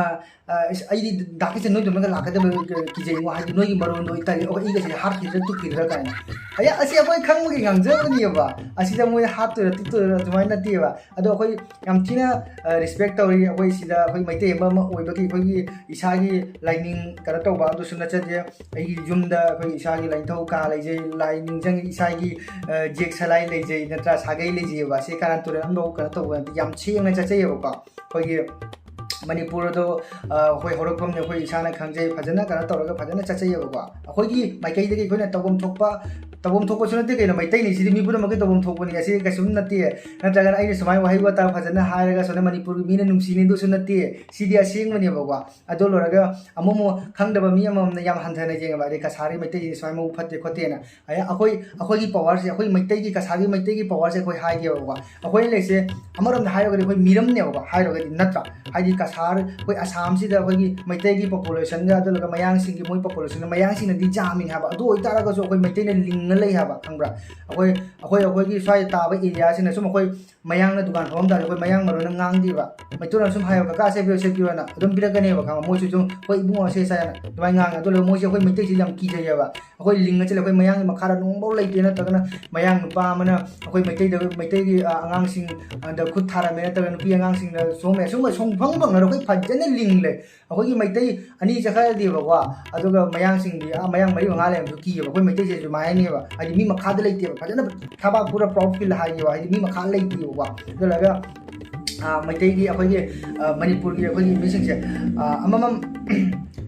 ꯑ, "ꯏꯁ, ꯑꯩꯗꯤ ꯗꯥ ꯀꯤꯁꯟ ꯅꯣꯏꯗꯧꯅꯒ ꯂꯥꯛꯀꯗꯕ ꯀꯤꯖꯩꯉꯣ, ꯍꯥꯏꯗꯤ ꯅꯣꯏꯒꯤ ꯃꯔꯣꯟꯗꯣ ꯑꯩ ꯇꯜꯂꯤ, ꯑꯩ ꯀꯩꯁꯦ ꯍꯥꯠꯈꯤꯗ꯭ꯔꯥ ꯇꯨꯞꯈꯤꯗ꯭ꯔꯥ" ꯀꯥꯏꯅ꯫ ꯑꯌꯥ, ꯑꯁꯤ ꯑꯩꯈꯣꯏ ꯈꯪꯕꯒꯤ ꯉꯥꯡꯖꯕꯅꯦꯕ꯫ ꯑꯁꯤꯗ ꯃꯣꯏꯅ ꯍꯥꯠꯇꯣꯏꯔꯥ ꯇꯨꯞꯇꯣꯏꯔꯥ ꯑꯗꯨꯃꯥꯏꯅ ꯅꯠꯇꯦꯕ꯫ ꯑꯗꯣ ꯑꯩꯈꯣꯏ ꯌꯥꯝ ꯊꯤꯅ, ꯑ, respect ꯇꯧꯔꯤ꯫ ꯑꯩꯈꯣꯏ ꯁꯤꯗ ꯑꯩꯈꯣꯏ ꯃꯩꯇꯩ ꯑꯃ, ꯑꯃ ꯑꯣꯏꯕꯒꯤ ꯑꯩꯈꯣꯏꯒꯤ ꯏꯁꯥꯒꯤ ꯂꯥꯏꯅꯤꯡ ꯀꯩꯅꯣ ꯇꯧꯕ ꯑꯗꯨꯁꯨ ꯅꯠꯆꯗꯦ꯫ ꯑꯩꯒꯤ ꯌꯨꯝꯗ ꯑꯩꯈꯣꯏ ꯏꯁꯥꯒꯤ ꯂꯥꯏꯅꯤꯡꯊꯧ ꯀꯥ ꯂꯩꯖꯩ, ꯂꯥꯏ ꯅꯤꯡꯖꯪꯉꯤ, ꯏꯁꯥꯒꯤ, ꯑ, ꯖꯦꯛ ꯁꯂꯥꯏ ꯂꯩꯖꯩ, ꯅꯠꯇ꯭ꯔꯥ, ꯁꯥꯒꯩ ꯂꯩꯖꯩꯑꯕ꯫ ꯑꯁꯤ ꯀꯥꯔꯟ ꯇꯨꯔꯟ ꯑꯃꯐꯥꯎ ꯀꯩꯅꯣ ꯇꯧꯕ ꯅꯠꯇꯦ, ꯌꯥꯝ ꯁꯦꯡꯅ ꯆꯠꯆꯩꯑꯕꯀꯣ꯫ ꯑꯩꯈꯣꯏꯒꯤ ꯃꯅꯤꯄꯨꯔ ꯑꯗꯣ, ꯑ, ꯑꯩꯈꯣꯏ ꯍꯧꯔꯛꯐꯝꯅꯦ, ꯑꯩꯈꯣꯏ ꯏꯁꯥꯅ ꯈꯪꯖꯩ, ꯐꯖꯅ ꯀꯩꯅꯣ ꯇꯧꯔꯒ ꯐꯖꯅ ꯆꯠꯆꯩꯑꯕꯀꯣ꯫ ꯑꯩꯈꯣꯏꯒꯤ ꯃꯥꯏꯀꯩꯗꯒꯤ ꯑꯩꯈꯣꯏꯅ ꯇꯧꯐꯝ ꯊꯣꯛꯄ, ꯇꯧꯐꯝ ꯊꯣꯛꯄꯁꯨ ꯅꯠꯇꯦ ꯀꯩꯅꯣ, ꯃꯩꯇꯩꯅꯤ ꯁꯤꯗꯤ ꯃꯤ ꯄꯨꯝꯅꯃꯛꯀꯤ ꯇꯧꯐꯝ ꯊꯣꯛꯄꯅꯤ, ꯑꯁꯤ ꯀꯩꯁꯨꯝ ꯅꯠꯇꯦ꯫ ꯅꯠꯇ꯭ꯔꯒꯅ ꯑꯩꯅ ꯁꯨꯃꯥꯏꯅ ꯋꯥꯍꯩ ꯋꯥꯇꯥ ꯐꯖꯅ ꯍꯥꯏꯔꯒ ꯁꯣꯝꯗ ꯃꯅꯤꯄꯨꯔꯒꯤ ꯃꯤꯅ ꯅꯨꯡꯁꯤꯅꯤꯗꯨꯁꯨ ꯅꯠꯇꯦ, ꯁꯤꯗꯤ ꯑꯁꯦꯡꯕꯅꯦꯕꯀꯣ꯫ ꯑꯗꯨ ꯂꯣꯏꯔꯒ ꯑꯃꯨꯛ ꯑꯃꯨꯛ ꯈꯪꯗꯕ ꯃꯤ ꯑꯃꯃꯝꯅ ꯌꯥꯝ ꯍꯟꯊꯅ ꯌꯦꯡꯉꯕ, ꯑꯗꯩ ꯀꯁꯥꯔꯒꯤ ꯃꯩꯇꯩꯁꯤ ꯁꯨꯃꯥꯏꯅ ꯃꯕꯨꯛ ꯐꯠꯇꯦ ꯈꯣꯠꯇꯦꯅ꯫ ꯑꯗꯩ ꯑꯩꯈꯣꯏ, ꯑꯩꯈꯣꯏꯒꯤ powerꯁꯦ, ꯑꯩꯈꯣꯏ ꯃꯩꯇꯩꯒꯤ, ꯀꯁꯥꯔꯒꯤ ꯃꯩꯇꯩꯒꯤ powerꯁꯦ ꯑꯩꯈꯣꯏ ꯍꯥꯏꯒꯦꯕꯀꯣ꯫ ꯑꯩꯈꯣꯏꯅ ꯂꯩꯁꯦ ꯑꯃꯔꯣꯝꯗ ꯍꯥꯏꯔꯒꯗꯤ ꯑꯩꯈꯣꯏ ꯃꯤꯔꯝꯅꯦꯕꯀꯣ, ꯍꯥꯏꯔꯒꯗꯤ ꯅꯠꯇ꯭ꯔꯥ? ꯍꯥꯏꯗꯤ ꯀꯁꯥꯔ, ꯑꯩꯈꯣꯏ ꯑꯁꯥꯝꯁꯤꯗ ꯑꯩꯈꯣꯏꯒꯤ ꯃꯩꯇꯩꯒꯤ populationꯒ ꯑꯗꯨꯒ ꯃꯌꯥꯡꯁꯤꯡꯒꯤ ꯃꯣꯏ populationꯒ, ꯃꯌꯥꯡꯁꯤꯡꯅꯗꯤ ꯌꯥꯝꯃꯤꯅꯦ ꯍꯥꯏꯕ꯫ ꯑꯗꯨ ꯑꯣꯏꯇꯥꯔꯒꯁꯨ ꯑꯩꯈꯣꯏ ꯃꯩꯇꯩꯅ ꯂꯤꯡꯉ ꯂꯩ ꯍꯥꯏꯕ, ꯈꯪꯕ꯭ꯔꯥ? ꯑꯩꯈꯣꯏ ꯑꯩꯈꯣꯏ ꯑꯩꯈꯣꯏꯒꯤ ꯁ꯭ꯋꯥꯏꯗ ꯇꯥꯕ ꯑꯦꯔꯤꯌꯥꯁꯤꯅ ꯁꯨꯝ ꯑꯩꯈꯣꯏ ꯃꯌꯥꯡꯅ ꯗꯨꯀꯥꯟ ꯐꯝꯃꯝ ꯇꯥꯔꯗꯤ ꯑꯩꯈꯣꯏ ꯃꯌꯥꯡ ꯃꯔꯣꯟꯅ ꯉꯥꯡꯗꯦꯕ꯫ ꯃꯩꯇꯩꯂꯣꯟ ꯁꯨꯝ ꯍꯥꯏꯌꯣ, "ꯀꯀꯥ, ꯁꯦ ꯄꯤꯌꯣ, ꯁꯦ ꯄꯤꯌꯣꯅ" ꯑꯗꯨꯝ ꯄꯤꯔꯛꯀꯅꯦꯕ, ꯈꯪꯉꯕ? ꯃꯣꯏꯁꯨ ꯁꯨꯝ, "ꯍꯣꯏ ꯏꯕꯨꯡꯉꯣ, ꯁꯦ ꯁꯦ" ꯍꯥꯏꯅ ꯑꯗꯨꯃꯥꯏꯅ ꯉꯥꯡꯉꯦ꯫ ꯑꯗꯨ ꯂꯣꯏꯔꯒ ꯃꯣꯏꯁꯦ ꯑꯩꯈꯣꯏ ꯃꯩꯇꯩꯁꯤꯗꯤ ꯌꯥꯝ ꯀꯤꯖꯩꯌꯦꯕ꯫ ꯑꯩꯈꯣꯏ ꯂꯤꯡꯉ ꯆꯠꯂꯦ, ꯑꯩꯈꯣꯏ ꯃꯌꯥꯡꯒꯤ ꯃꯈꯥꯗ ꯅꯣꯡꯐꯥꯎ ꯂꯩꯇꯦ꯫ ꯅꯠꯇ꯭ꯔꯒꯅ ꯃꯌꯥꯡ ꯅꯨꯄꯥ ꯑꯃꯅ ꯑꯩꯈꯣꯏ ꯃꯩꯇꯩꯗ, ꯃꯩꯇꯩꯒꯤ, ꯑ, ꯑꯉꯥꯡꯁꯤꯡ, ꯑ, ꯗ ꯈꯨꯠ ꯊꯥꯔꯝꯃꯦ, ꯅꯠꯇ꯭ꯔꯒ ꯅꯨꯄꯤ ꯑꯉꯥꯡꯁꯤꯡꯗ ꯁꯣꯝꯃꯦ, ꯑꯁꯨꯝꯕ ꯁꯨꯡꯐꯪ ꯐꯪꯅꯔꯣꯏ꯫ ꯑꯩꯈꯣꯏ ꯐꯖꯅ ꯂꯤꯡꯂꯦ꯫ ꯑꯩꯈꯣꯏꯒꯤ ꯃꯩꯇꯩ ꯑꯅꯤ ꯆꯠꯈ꯭ꯔꯗꯤꯕꯀꯣ, ꯑꯗꯨꯒ ꯃꯌꯥꯡꯁꯤꯡꯗꯤ, ꯑꯥ, ꯃꯌꯥꯡ ꯃꯔꯤ ꯃꯉꯥ ꯂꯩꯔꯝꯕꯁꯨ ꯀꯤꯌꯦꯕ꯫ ꯑꯩꯈꯣꯏ ꯃꯩꯇꯩꯁꯦ ꯁꯨꯃꯥꯏꯅꯅꯦꯕ, ꯍꯥꯏꯗꯤ ꯃꯤ ꯃꯈꯥꯗ ꯂꯩꯇꯦꯕ꯫ ꯐꯖꯅ ꯊꯕꯥꯛ ꯄꯨꯔ proud feel ꯍꯥꯏꯌꯦꯕ, ꯍꯥꯏꯗꯤ ꯃꯤ ꯃꯈꯥ ꯂꯩꯇꯦꯕꯀꯣ꯫ ꯑꯗꯨ ꯂꯣꯏꯔꯒ, ꯑꯥ, ꯃꯩꯇꯩꯒꯤ, ꯑꯩꯈꯣꯏꯒꯤ, ꯑꯥ, ꯃꯅꯤꯄꯨꯔꯒꯤ ꯑꯩꯈꯣꯏꯒꯤ ꯃꯤꯁꯤꯡꯁꯦ, ꯑꯥ, ꯑꯃꯃꯝ,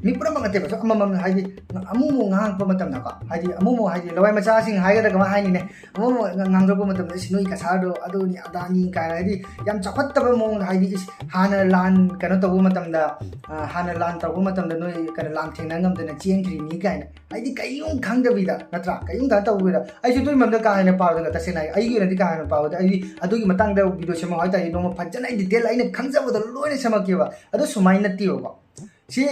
ꯃꯤ ꯄꯨꯝꯅꯃꯛ ꯅꯠꯇꯦꯕ, ꯁꯨꯝ ꯑꯃꯃꯝ ꯍꯥꯏꯗꯤ ꯑꯃꯨꯛ ꯑꯃꯨꯛ ꯉꯥꯡꯉꯛꯄ ꯃꯇꯝꯗꯀꯣ, ꯍꯥꯏꯗꯤ ꯑꯃꯨꯛ ꯑꯃꯨꯛ ꯍꯥꯏꯗꯤ ꯂꯋꯥꯏ ꯃꯆꯥꯁꯤꯡ ꯍꯥꯏꯒꯗ꯭ꯔꯥ ꯀꯃꯥꯏ ꯍꯥꯏꯅꯤꯅꯦ, ꯑꯃꯨꯛ ꯑꯃꯨꯛ ꯉꯥꯡꯊꯣꯛꯄ ꯃꯇꯝꯗ, "ꯑꯁ, ꯅꯣꯏ ꯀꯁꯥꯔꯗꯣ ꯑꯗꯨꯅꯤ ꯑꯗꯥꯅꯤ" ꯀꯥꯏꯅ, ꯍꯥꯏꯗꯤ ꯌꯥꯝ ꯆꯥꯎꯈꯠꯇꯕ ꯃꯑꯣꯡꯗ, ꯍꯥꯏꯗꯤ, "ꯏꯁ, ꯍꯥꯟꯅ ꯂꯥꯟ ꯀꯩꯅꯣ ꯇꯧꯕ ꯃꯇꯝꯗ, ꯑ, ꯍꯥꯟꯅ ꯂꯥꯟ ꯇꯧꯔꯛꯄ ꯃꯇꯝꯗ ꯅꯣꯏ ꯀꯩꯅꯣ ꯂꯥꯟ ꯊꯦꯡꯅ ꯉꯝꯗꯅ ꯆꯦꯟꯈ꯭ꯔꯤꯅꯤ" ꯀꯥꯏꯅ, ꯍꯥꯏꯗꯤ ꯀꯔꯤꯝ ꯈꯪꯗꯕꯤꯗ, ꯅꯠꯇ꯭ꯔꯥ? ꯀꯔꯤꯝ ꯀꯩꯅꯣ ꯇꯧꯕꯤꯗ, ꯑꯩꯁꯨ ꯑꯗꯨꯒꯤ ꯃꯔꯝꯗ ꯀꯥ ꯍꯦꯟꯅ ꯄꯥꯕꯗ, ꯇꯁꯦꯡꯅ ꯍꯥꯏꯒꯦ, ꯑꯩꯒꯤ ꯑꯣꯏꯅꯗꯤ ꯀꯥ ꯍꯦꯟꯅ ꯄꯥꯕꯗ, ꯑꯩꯗꯤ ꯑꯗꯨꯒꯤ ꯃꯇꯥꯡꯗ video ꯁꯦꯝꯃꯣ ꯍꯥꯏ ꯇꯥꯔꯗꯤ ꯅꯣꯡꯃ ꯐꯖꯅ ꯑꯩ detail ꯑꯩꯅ ꯈꯪꯖꯕꯗ ꯂꯣꯏꯅ ꯁꯦꯝꯃꯛꯀꯦꯕ꯫ ꯑꯗꯨ ꯁꯨꯃꯥꯏꯅ ꯅꯠꯇꯦꯕꯀꯣ꯫ ꯁꯤ,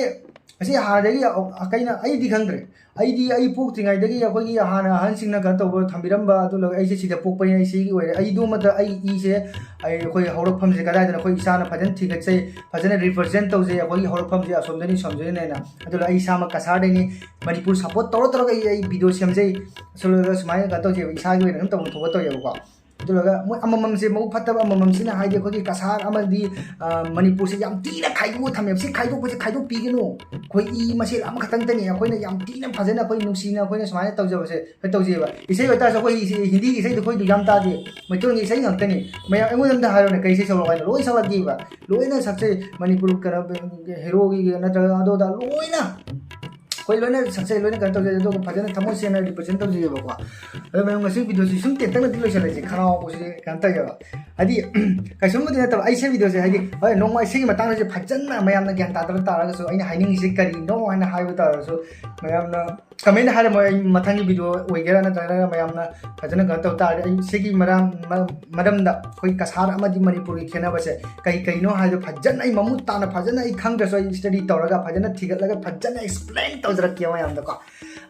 ꯑꯁꯤ ꯍꯥꯟꯅꯗꯒꯤ ꯑ-, ꯀꯩꯅꯣ, ꯑꯩꯗꯤ ꯈꯪꯗ꯭ꯔꯦ꯫ ꯑꯩꯗꯤ ꯑꯩ ꯄꯣꯛꯇ꯭ꯔꯤꯉꯩꯗꯒꯤ ꯑꯩꯈꯣꯏꯒꯤ ꯍꯥꯟꯅ ꯑꯍꯟꯁꯤꯡꯅ ꯀꯩꯅꯣ ꯇꯧꯕ ꯊꯝꯕꯤꯔꯝꯕ, ꯑꯗꯨ ꯂꯧ-, ꯑꯩꯁꯦ ꯁꯤꯗ ꯄꯣꯛꯄꯅꯤꯅ ꯑꯩ ꯁꯤꯒꯤ ꯑꯣꯏꯔꯦ꯫ ꯑꯩꯗꯨꯃꯠꯇ ꯑꯩ ꯏꯁꯦ, ꯑꯩ, ꯑꯩꯈꯣꯏ ꯍꯧꯔꯛꯐꯝꯁꯦ ꯀꯗꯥꯏꯗꯅꯣ ꯑꯩꯈꯣꯏ ꯏꯁꯥꯅ ꯐꯖꯅ ꯊꯤꯒꯠꯆꯩ, ꯐꯖꯅ represent ꯇꯧꯖꯩ꯫ ꯑꯩꯈꯣꯏꯒꯤ ꯍꯧꯔꯛꯐꯝꯁꯦ ꯑꯁꯣꯝꯗꯅꯤ, ꯁꯣꯝꯗꯅꯤꯅ꯫ ꯑꯗꯨꯅ ꯑꯩ ꯏꯁꯥꯃꯛ ꯀꯁꯥꯔꯗꯩꯅꯤ꯫ ꯃꯅꯤꯄꯨꯔ support ꯇꯧꯔ ꯇꯧꯔꯒ ꯑꯩ, ꯑꯩ video ꯁꯦꯝꯖꯩ꯫ ꯑꯁꯣꯝꯗ ꯁꯨꯃꯥꯏꯅ ꯀꯩꯅꯣ ꯇꯧꯖꯩꯕ, ꯏꯁꯥꯒꯤ ꯑꯣꯏꯅ ꯑꯗꯨꯝ ꯇꯧꯐꯝ ꯊꯣꯛꯄ ꯇꯧꯖꯩꯕꯀꯣ꯫ ꯑꯗꯨ ꯂꯣꯏꯔꯒ ꯃꯣꯏ ꯑꯃꯃꯝꯁꯦ ꯃꯕꯨꯛ ꯐꯠꯇꯕ ꯑꯃꯃꯝꯁꯤꯅ, ꯍꯥꯏꯗꯤ ꯑꯩꯈꯣꯏꯒꯤ ꯀꯁꯥꯔ ꯑꯃꯗꯤ, ꯑ, ꯃꯅꯤꯄꯨꯔꯁꯦ ꯌꯥꯝ ꯊꯤꯅ ꯈꯥꯏꯗꯣꯛꯑ ꯊꯝꯃꯦꯕ꯫ ꯁꯤ ꯈꯥꯏꯗꯣꯛꯄꯁꯦ ꯈꯥꯏꯗꯣꯛꯄꯤꯒꯅꯨ꯫ ꯑꯩꯈꯣꯏ ꯏ ꯃꯁꯦꯜ ꯑꯃꯈꯛꯇꯪꯇꯅꯤ꯫ ꯑꯩꯈꯣꯏꯅ ꯌꯥꯝ ꯊꯤꯅ ꯐꯖꯅ ꯑꯩꯈꯣꯏ ꯅꯨꯡꯁꯤꯅ ꯑꯩꯈꯣꯏꯅ ꯁꯨꯃꯥꯏꯅ ꯇꯧꯖꯕꯁꯦ, ꯑꯩꯈꯣꯏ ꯇꯧꯖꯩꯕ꯫ ꯏꯁꯩ ꯑꯣꯏꯇꯥꯔꯁꯨ ꯑꯩꯈꯣꯏ ꯏꯁꯩ, ꯍꯤꯟꯗꯤꯒꯤ ꯏꯁꯩꯗꯣ ꯑꯩꯈꯣꯏꯗꯨ ꯌꯥꯝ ꯇꯥꯗꯦ, ꯃꯩꯇꯩꯂꯣꯟꯒꯤ ꯏꯁꯩ ꯉꯥꯛꯇꯅꯤ꯫ ꯃꯌꯥꯝ ꯑꯩꯉꯣꯟꯗ ꯑꯝꯇ ꯍꯥꯏꯔꯣꯅꯦ, ꯀꯩ ꯏꯁꯩ ꯁꯛꯂꯛꯑꯣ ꯍꯥꯏꯅꯣ? ꯂꯣꯏ ꯁꯛꯂꯛꯀꯦꯕ, ꯂꯣꯏꯅ ꯁꯛꯆꯩ꯫ ꯃꯅꯤꯄꯨꯔ ꯀꯩꯅꯣ, ꯍꯦꯔꯣꯒꯤ ꯅꯠꯇ꯭ꯔꯒ ꯑꯗꯨ ꯑꯗꯥ ꯂꯣꯏꯅ ꯑꯩꯈꯣꯏ ꯂꯣꯏꯅ ꯁꯛꯆꯩ, ꯂꯣꯏꯅ ꯀꯩꯅꯣ ꯇꯧꯖꯩ꯫ ꯑꯗꯨꯒ ꯐꯖꯅ ꯊꯃꯣꯏ ꯁꯦꯡꯅ represent ꯇꯧꯖꯩꯌꯦꯕꯀꯣ꯫ ꯑꯗꯣ ꯃꯌꯥꯝ, ꯉꯁꯤ videoꯁꯤ ꯁꯨꯝ ꯇꯦꯟꯇꯛꯅꯗꯤ ꯂꯣꯏꯁꯤꯜꯂꯁꯤ, ꯈꯅꯥꯎꯁꯤ ꯀꯩꯅꯣ ꯇꯧꯖꯕ꯫ ꯍꯥꯏꯗꯤ, ꯀꯩꯁꯨꯝꯕꯨꯗꯤ ꯅꯠꯇꯕ, ꯑꯩ ꯁꯤ videoꯁꯦ, ꯍꯥꯏꯗꯤ, ꯍꯣꯏ, ꯅꯣꯡꯃ ꯑꯩ ꯁꯤꯒꯤ ꯃꯇꯥꯡꯗꯁꯨ ꯐꯖꯅ ꯃꯌꯥꯝꯅ ꯒ꯭ꯌꯥꯟ ꯇꯥꯗꯕ ꯇꯥꯔꯒꯁꯨ, ꯑꯩꯅ ꯍꯥꯏꯅꯤꯡꯉꯤꯁꯤ ꯀꯔꯤꯅꯣ ꯍꯥꯏꯅ ꯍꯥꯏꯕ ꯇꯥꯔꯒꯁꯨ, ꯃꯌꯥꯝꯅ comment ꯍꯥꯏꯔꯝꯃꯣ꯫ ꯑꯩ ꯃꯊꯪꯒꯤ video ꯑꯣꯏꯒꯦꯔꯥ ꯅꯠꯇ꯭ꯔꯒꯅ ꯃꯌꯥꯝꯅ ꯐꯖꯅ ꯀꯩꯅꯣ ꯇꯧ ꯇꯥꯔꯗꯤ, ꯑꯩ ꯁꯤꯒꯤ ꯃꯔꯝ, ꯃ-, ꯃꯔꯝꯗ ꯑꯩꯈꯣꯏ ꯀꯁꯥꯔ ꯑꯃꯗꯤ ꯃꯅꯤꯄꯨꯔꯒꯤ ꯈꯦꯠꯅꯕꯁꯦ ꯀꯩ ꯀꯩꯅꯣ ꯍꯥꯏꯗꯣ ꯐꯖꯅ ꯑꯩ ꯃꯃꯨꯠ ꯇꯥꯅ, ꯐꯖꯅ ꯑꯩ ꯈꯪꯗ꯭ꯔꯁꯨ ꯑꯩ study ꯇꯧꯔꯒ ꯐꯖꯅ ꯊꯤꯒꯠꯂꯒ ꯐꯖꯅ explain ꯇꯧꯖꯔꯛꯀꯦ ꯃꯌꯥꯝꯗꯀꯣ꯫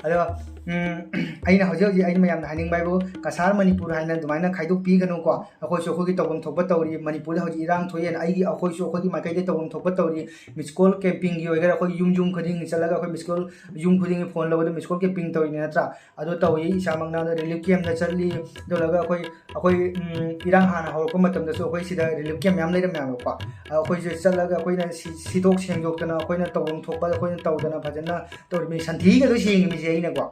ꯑꯗꯣ ꯎꯝ, ꯑꯩꯅ ꯍꯧꯖꯤꯛ ꯍꯧꯖꯤꯛ ꯑꯩꯅ ꯃꯌꯥꯝꯗ ꯍꯥꯏꯅꯤꯡꯕ ꯍꯥꯏꯕꯨ, ꯀꯁꯥꯔ ꯃꯅꯤꯄꯨꯔ ꯍꯥꯏꯅ ꯑꯗꯨꯃꯥꯏꯅ ꯈꯥꯏꯗꯣꯛꯄꯤꯒꯅꯨꯀꯣ꯫ ꯑꯩꯈꯣꯏꯁꯨ ꯑꯩꯈꯣꯏꯒꯤ ꯇꯧꯐꯝ ꯊꯣꯛꯄ ꯇꯧꯔꯤ, ꯃꯅꯤꯄꯨꯔꯗ ꯍꯧꯖꯤꯛ ꯏꯔꯥꯡ ꯊꯣꯛꯑꯦꯅ ꯑꯩꯒꯤ, ꯑꯩꯈꯣꯏꯁꯨ ꯑꯩꯈꯣꯏꯒꯤ ꯃꯥꯏꯀꯩꯗ ꯇꯧꯐꯝ ꯊꯣꯛꯄ ꯇꯧꯔꯤ꯫ ꯃꯤꯁ ꯀꯣꯜ ꯀꯦꯝꯄꯤꯡꯒꯤ ꯑꯣꯏꯒꯦꯔꯥ, ꯑꯩꯈꯣꯏ ꯌꯨꯝ ꯌꯨꯝ ꯈꯨꯗꯤꯡꯒꯤ ꯆꯠꯂꯒ ꯑꯩꯈꯣꯏ ꯃꯤꯁ ꯀꯣꯜ ꯌꯨꯝ ꯈꯨꯗꯤꯡꯒꯤ ꯐꯣꯟ ꯂꯧꯕꯗ ꯃꯤꯁ ꯀꯣꯜ ꯀꯦꯝꯄꯤꯡ ꯇꯧꯔꯤꯅꯤ ꯅꯠꯇ꯭ꯔꯥ? ꯑꯗꯨ ꯇꯧꯏ, ꯏꯁꯥꯃꯛꯅ ꯑꯗꯨ ꯔꯤꯂꯤꯐ ꯀꯦꯝꯞꯇ ꯆꯠꯂꯤ꯫ ꯑꯗꯨ ꯂꯣꯏꯔꯒ ꯑꯩꯈꯣꯏ, ꯑꯩꯈꯣꯏ ꯎꯝ, ꯏꯔꯥꯡ ꯍꯥꯟꯅ ꯍꯧꯔꯛꯄ ꯃꯇꯝꯗꯁꯨ ꯑꯩꯈꯣꯏ ꯁꯤꯗ ꯔꯤꯂꯤꯐ ꯀꯦꯝꯞ ꯃꯌꯥꯝ ꯂꯩꯔꯝꯃꯦꯕꯀꯣ꯫ ꯑꯩꯈꯣꯏꯁꯦ ꯆꯠꯂꯒ ꯑꯩꯈꯣꯏꯅ ꯁꯤ-, ꯁꯤꯗꯣꯛ ꯁꯦꯡꯗꯣꯛꯇꯅ ꯑꯩꯈꯣꯏꯅ ꯇꯧꯐꯝ ꯊꯣꯛꯄ ꯑꯩꯈꯣꯏꯅ ꯇꯧꯗꯅ ꯐꯖꯅ ꯇꯧꯔꯤꯕꯅꯤ꯫ ꯁꯟꯊꯤꯒꯗꯣ ꯁꯦꯡꯉꯤꯃꯤꯁꯦ ꯑꯩꯅꯀꯣ꯫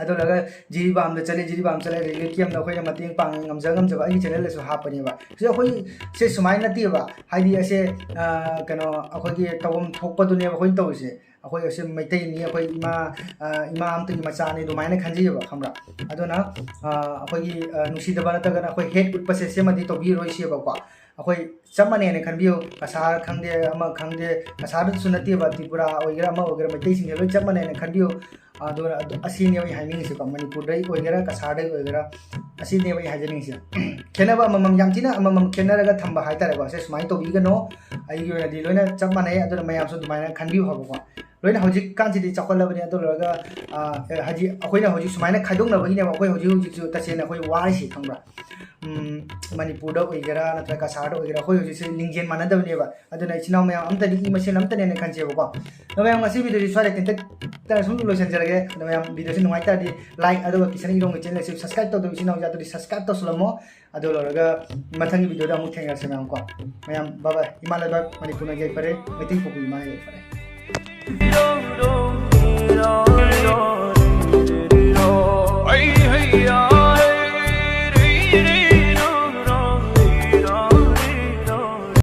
ꯑꯗꯨ ꯂꯣꯏꯔꯒ ꯖꯤꯔꯤꯕꯥꯝꯗ ꯆꯠꯂꯦ, ꯖꯤꯔꯤꯕꯥꯝ ꯆꯠꯂꯦ, ꯔꯤꯂꯤꯐ ꯀꯦꯝꯞꯇ ꯑꯩꯈꯣꯏꯅ ꯃꯇꯦꯡ ꯄꯥꯡꯉꯦ, ꯉꯝꯖ ꯉꯝꯖꯕ ꯑꯩꯒꯤ ꯆꯦꯅꯦꯜꯗꯁꯨ ꯍꯥꯞꯄꯅꯦꯕ꯫ ꯁꯤ ꯑꯩꯈꯣꯏ ꯁꯦ ꯁꯨꯃꯥꯏꯅ ꯅꯠꯇꯦꯕ, ꯍꯥꯏꯗꯤ ꯑꯁꯦ, ꯑ, ꯀꯩꯅꯣ, ꯑꯩꯈꯣꯏꯒꯤ ꯇꯧꯐꯝ ꯊꯣꯛꯄꯗꯨꯅꯦꯕ ꯑꯩꯈꯣꯏꯅ ꯇꯧꯔꯤꯁꯦ꯫ ꯑꯩꯈꯣꯏ ꯑꯁꯦ ꯃꯩꯇꯩꯅꯤ, ꯑꯩꯈꯣꯏ ꯏꯃꯥ, ꯑ, ꯏꯃꯥ ꯑꯃꯇꯒꯤ ꯃꯆꯥꯅꯤ ꯑꯗꯨꯃꯥꯏꯅ ꯈꯟꯖꯩꯌꯦꯕ, ꯈꯪꯕ꯭ꯔꯥ? ꯑꯗꯨꯅ, ꯑ, ꯑꯩꯈꯣꯏꯒꯤ, ꯑ, ꯅꯨꯡꯁꯤꯗꯕ ꯅꯠꯇ꯭ꯔꯒꯅ ꯑꯩꯈꯣꯏ ꯍꯦꯠ ꯎꯠꯄꯁꯦ ꯁꯤꯃꯗꯤ ꯇꯧꯕꯤꯔꯣꯏ ꯁꯤꯕꯀꯣ꯫ ꯑꯩꯈꯣꯏ ꯆꯞ ꯃꯥꯟꯅꯩꯅ ꯈꯟꯕꯤꯌꯨ, ꯀꯁꯥꯔ ꯈꯪꯗꯦ, ꯑꯃ ꯈꯪꯗꯦ, ꯀꯁꯥꯔꯗꯁꯨ ꯅꯠꯇꯦꯕ, ꯇ꯭ꯔꯤꯄꯨꯔꯥ ꯑꯣꯏꯒꯦꯔꯥ ꯑꯃ ꯑꯣꯏꯒꯦꯔꯥ, ꯃꯩꯇꯩꯁꯤꯡꯁꯦ ꯂꯣꯏ ꯆꯞ ꯃꯥꯟꯅꯩꯅ ꯈꯟꯕꯤꯌꯨ꯫ ꯑꯗꯨꯅ ꯑꯗꯨ, ꯑꯁꯤꯅꯦꯕ ꯑꯩ ꯍꯥꯏꯅꯤꯡꯉꯤꯁꯦꯀꯣ, ꯃꯅꯤꯄꯨꯔꯗꯩ ꯑꯣꯏꯒꯦꯔꯥ ꯀꯁꯥꯔꯗꯩ ꯑꯣꯏꯒꯦꯔꯥ, ꯑꯁꯤꯅꯦꯕ ꯑꯩ ꯍꯥꯏꯖꯅꯤꯡꯉꯤꯁꯦ꯫ ꯈꯦꯠꯅꯕ ꯑꯃꯃꯝ, ꯌꯥꯝ ꯊꯤꯅ ꯑꯃꯃꯝ ꯈꯦꯠꯅꯔꯒ ꯊꯝꯕ ꯍꯥꯏꯇꯥꯔꯦꯀꯣ, ꯁꯦ ꯁꯨꯃꯥꯏꯅ ꯇꯧꯕꯤꯒꯅꯣ, ꯑꯩꯒꯤ ꯑꯣꯏꯅꯗꯤ ꯂꯣꯏꯅ ꯆꯞ ꯃꯥꯟꯅꯩ꯫ ꯑꯗꯨꯅ ꯃꯌꯥꯝꯁꯨ ꯑꯗꯨꯃꯥꯏꯅ ꯈꯟꯕꯤꯌꯨ ꯍꯥꯏꯕꯀꯣ꯫ ꯂꯣꯏꯅ ꯍꯧꯖꯤꯛꯀꯥꯟꯁꯤꯗꯤ ꯆꯥꯎꯈꯠꯂꯕꯅꯤ, ꯑꯗꯨ ꯂꯣꯏꯔꯒ, ꯑ, ꯍꯥꯏꯗꯤ ꯑꯩꯈꯣꯏꯅ ꯍꯧꯖꯤꯛ ꯁꯨꯃꯥꯏꯅ ꯈꯥꯏꯗꯣꯛꯅꯕꯒꯤꯅꯦꯕ ꯑꯩꯈꯣꯏ ꯍꯧꯖꯤꯛ ꯍꯧꯖꯤꯛꯁꯨ ꯇꯁꯦꯡꯅ ꯑꯩꯈꯣꯏ ꯋꯥꯔꯤꯁꯤ, ꯈꯪꯕ꯭ꯔꯥ? ꯎꯝ, ꯃꯅꯤꯄꯨꯔꯗ ꯑꯣꯏꯒꯦꯔꯥ ꯅꯠꯇ꯭ꯔꯒ ꯀꯁꯥꯔꯗ ꯑꯣꯏꯒꯦꯔꯥ, ꯑꯩꯈꯣꯏ ꯍꯧꯖꯤꯛꯁꯦ ꯂꯤꯡꯖꯦꯜ ꯃꯥꯟꯅꯗꯕꯅꯦꯕ꯫ ꯑꯗꯨꯅ ꯏꯆꯤꯟ ꯏꯅꯥꯎ ꯃꯌꯥꯝ ꯑꯝꯇꯗꯤ ꯏ ꯃꯁꯦꯟ ꯑꯝꯇꯅꯦꯅ ꯈꯟꯁꯦꯕꯀꯣ꯫ ꯑꯗꯣ ꯃꯌꯥꯝ, ꯉꯁꯤ ꯚꯤꯗꯤꯑꯣꯁꯤ ꯁ꯭ꯋꯥꯏꯗ ꯇꯦꯟꯇꯛꯇ ꯁꯨꯝ ꯂꯣꯏꯁꯤꯟꯖꯔꯒꯦ꯫ ꯑꯗꯣ ꯃꯌꯥꯝ, ꯚꯤꯗꯤꯑꯣꯁꯤ ꯅꯨꯡꯉꯥꯏ ꯇꯥꯔꯗꯤ ꯂꯥꯏꯛ, ꯑꯗꯨꯒ ꯀꯤꯁꯟ ꯏꯔꯣꯡꯒꯤ ꯆꯦꯅꯦꯜꯁꯤ ꯁꯕꯁꯀ꯭ꯔꯥꯏꯕ ꯇꯧꯗꯕ ꯏꯆꯤꯟ ꯏꯅꯥꯎ ꯌꯥꯎꯗ꯭ꯔꯗꯤ ꯁꯕꯁꯀ꯭ꯔꯥꯏꯕ ꯇꯧꯁꯜꯂꯝꯃꯣ꯫ ꯑꯗꯨ ꯂꯣꯏꯔꯒ ꯃꯊꯪꯒꯤ ꯚꯤꯗꯤꯑꯣꯗ ꯑꯃꯨꯛ ꯊꯦꯡꯅꯔꯁꯦ ꯃꯌꯥꯝ ꯀꯣ꯫ ꯃꯌꯥꯝ ꯕꯥꯏ ꯕꯥꯏ꯫ ꯏꯃꯥ ꯂꯩꯕꯥꯛ ꯃꯅꯤꯄꯨꯔꯅ ꯌꯥꯏꯐꯔꯦ, ꯃꯩꯇꯩ ꯄꯣꯛꯄꯤ ꯏꯃꯥꯅ ꯌꯥꯏꯐꯔꯦ꯫